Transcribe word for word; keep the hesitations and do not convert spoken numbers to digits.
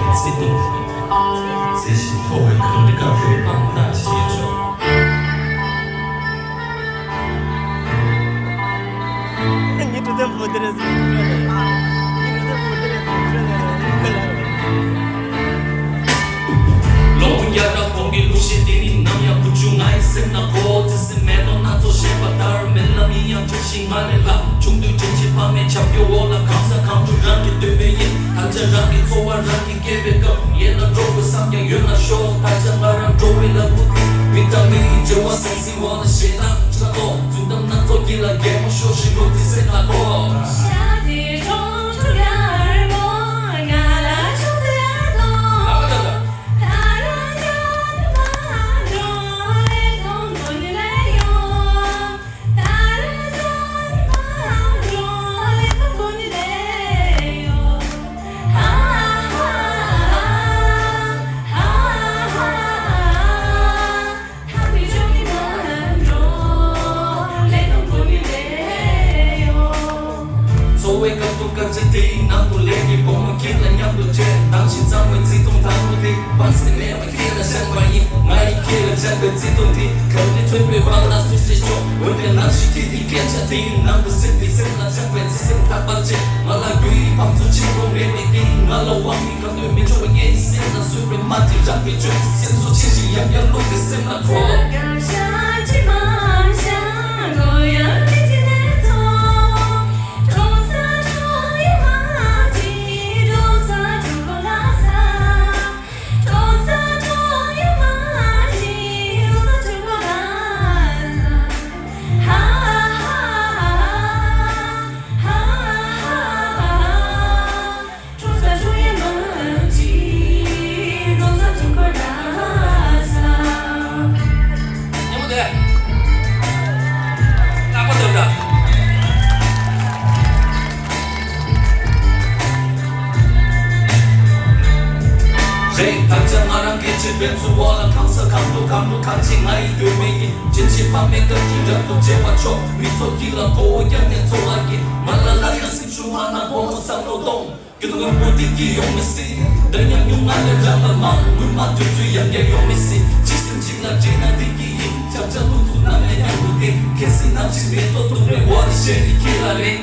བརྩེ་དུང་། མཛེས་ཤིང་མཐོ་བའི་གངས་རི་དཀར་པོའི་དཔང་རྟགས་ཤིག་ཡིན་ཆོག་ལོ་བརྒྱ་ལ་གོང་གི་གླུ་གཞས་འདི་ནི་ནམ་ཡང་བུ་ཆུང་ང་ཡི་སེམས་ནང་གོ། བརྩེ་སེམས་མེ་ཏོག་སྣ་ཚོགས་བཞད་པ་ལྟར། རྨི་ལམ་ཡིན་ཡང་བཀྲ་ཤིས་ང་ལས་ལྷག་ཆུང་དུས་དྲིན་ཆེན་ཕ་མའི་ཆབ་ཡོལ་འོག་ལ་གང་ཟག་གང་དུ་རང་གི་འདོད་མོས་ཡིན། ད་ཆ་རང་གི་འཚོ་བ་རང་གིས་སྐྱེལ་བའི་སྐབས། ཡལ་ལ་འགྲོ་དགོས་བསམ་ཀྱང་ཡོད་ན་ཤོག་ད་ཆ་ང་རང་འགྲོ་བའི་ལམ་བུ་དེ། མི་དང་མི་ཡི་འབྲེལ་བ་ཟང་ཟིང་འོག་ལ་ཞེད་སྣང་ཆགས་ཐོག་འཛུམ་མདངས་སྣ་ཚོགས་ཀྱིས་ལ་གད་མོ་ཤོར་བཞིན་ལོ་དེ་སེམས་ལ་གོ། འཚོ་བའི་སྐབས་དུ་དཀའ་སྤྱད་དེའི་ནང་དུ་ལས་ཀྱི་སྒོ་མོ་ཁྱེད་ལ་མཉམ་དུ་བྱས། དྭངས་ཤིང་གཙང་བའི་བརྩེ་དུང་དང་པོ་དེ་བར་སྲིད་མེད་པ་ཁྱེད་ལ་བཞག་པ་ཡིན། ང་ཡིས་ཁྱེད་ལ་བཞག་པའི་བརྩེ་དུང་དེ་གངས་རི་མཐོན་པོའི་བར་ན་སུ་ཞིག་ཆོག་འོན་ཀྱང་ནམ་ཞིག་ཁྱེད་ཀྱི་སྐད་ཆ་དེའི་ནང་དུ་སེམས་ཀྱི་སེམས་ལ་བཞག་པའི་བརྩེ་སེམས་ཐག་པ་ཆད། ང་ལ་རྒྱུ་ཡི་བང་མཛོད་ཆེན་པོ་མེད་པའི་དེ་ཡིན། ང་ལ་དབང་མི་གང་འདོད་མི་འཇོག་པའི་ངའི་སེམས་ལ་གསོད་པའི་རྨ་དེ་རང་གིས་གཅོད། སེམས་གསོ་ཆེ་ཞིང་ཡང་ཡང་བླུགས་ཏེ་སེམས་ལ་འཁོར། རེད། ད་ཆ་ང་རང་སྐད་ཆའི་འབེབས་ཚུལ་འོག་ལ་གང་ས་གང་དུ་གང་དུ་གང་ཅི་ང་ཡི་འདོད་མོས་ཡིན། ཅི་བྱེད་ཕ་མའི་བཀའ་དྲིན་རབ་ཏུ་བྱེད་པ་ཆོག་མི་ཚོགས་དཀྱིལ་ལ་མགོ་བོ་བཀྱགས་ནས་འཚོ་བ་སྐྱེལ། ང་ལ་སླར་ཡང་སེམས་ཤུགས་མ་གནང་། སྒོ་མོ་བསམ་བློ་གཏོང་། སྐྱིད་སྡུག་མང་པོ་དེ་གིས་ཡོང་མི་སྲིད། འདྲ་མཉམ་ཉུང་ང་ལས་རབ་ལ་མང་། སྔོན་མ་དུས་ཚོད་ཡང་བསྐྱར་ཡོང་མི་སྲིད། ཅི་སེམས་གཅིག་ལ་འདྲེས་ན་འགྲིག་གི་ཡིན། ཆབ་ཆ་ལུག་ཚུགས་ནམ་ཡང་མཉམ་དུ་བསྡད། གལ་སྲིད་ནམ་ཞིག་མེ་ཏོག་དུང་རེ་འོག་ལ་ཞལ་ནི་ཁྱེད་ལ་རེད།